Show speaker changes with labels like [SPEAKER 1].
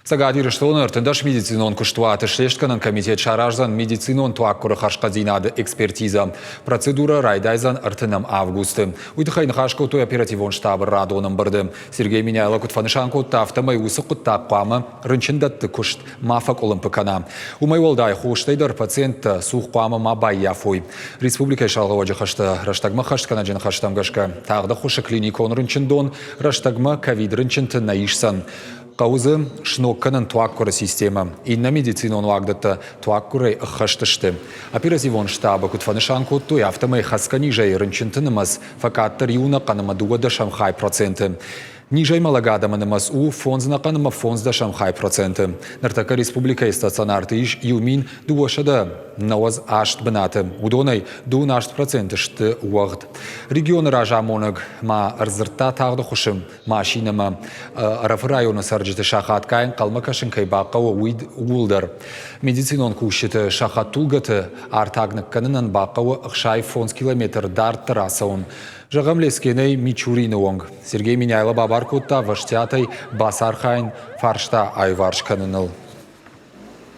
[SPEAKER 1] Цӕгат Ирыстоны 13 медицинон куыстуаты слестгӕнӕн комитет сараздзӕн медицинон туаггуыры хӕрзхъӕддзинады экспертизӕ. Процедурӕ райдайдзӕн 30 августы. Уый тыххӕй ныхас кодтой оперативон штабы радон ӕмбырды. Сергей Меняйло куыд фӕнысан кодта, афтӕмӕй уыцы хъуыддаг хъуамӕ рынчындӕтты куыст ма фӕкъуылымпы кӕна. Уымӕй уӕлдай хостӕй дӕр пациенттӕ цух хъуамӕ ма баййафой. Республикӕйы сӕргълӕууӕджы хӕстӕ рӕстӕгмӕ хӕстгӕнӕджы ныхӕстӕм гӕсгӕ, тагъд ӕххуысы клиникон рынчындон рӕстӕгмӕ ковид-рынчынты нӕ исдзӕн. Хъӕуы дзы сног кӕнын туаггуыры системӕ. Иннӕ медицинон уагдӕттӕ туаггуырӕй ӕххӕст сты. Оперативон штабы куыд фӕнысан кодтой, афтӕмӕй хӕцгӕ низӕй рынчынты нымӕц фӕкъаддӕр иунӕхъӕн ӕмӕ дыууӕдӕсӕм хай проценты. Низӕй мӕлӕг адӕмы нымӕц у фондзнӕхъӕн ӕмӕ фондздӕсӕм хай проценты. Ныртӕккӕ республикӕйы стационарты ис 1298 бынаты, уыдонӕй 28% сты уӕгъд. Регионы разамонӕг ма ӕрдзырдта тагъд ӕххуысы машинӕмӕ Ӕрӕфы районы цӕрджыты сахатгай ӕнхъӕлмӕ кӕсын кӕй бахъӕуы, уый ууыл дӕр. Медицинон кусджыты сӕ хӕдтулгӕты артаг ныккӕнынӕн бахъӕуы 65 километр дарддӕр ацӕуын. Зӕгъӕм, Лескенӕй Мичурины онг. Сергей Меняйло бабар кодта вӕстиатӕй бацархайын фарста аиуварс кӕныныл.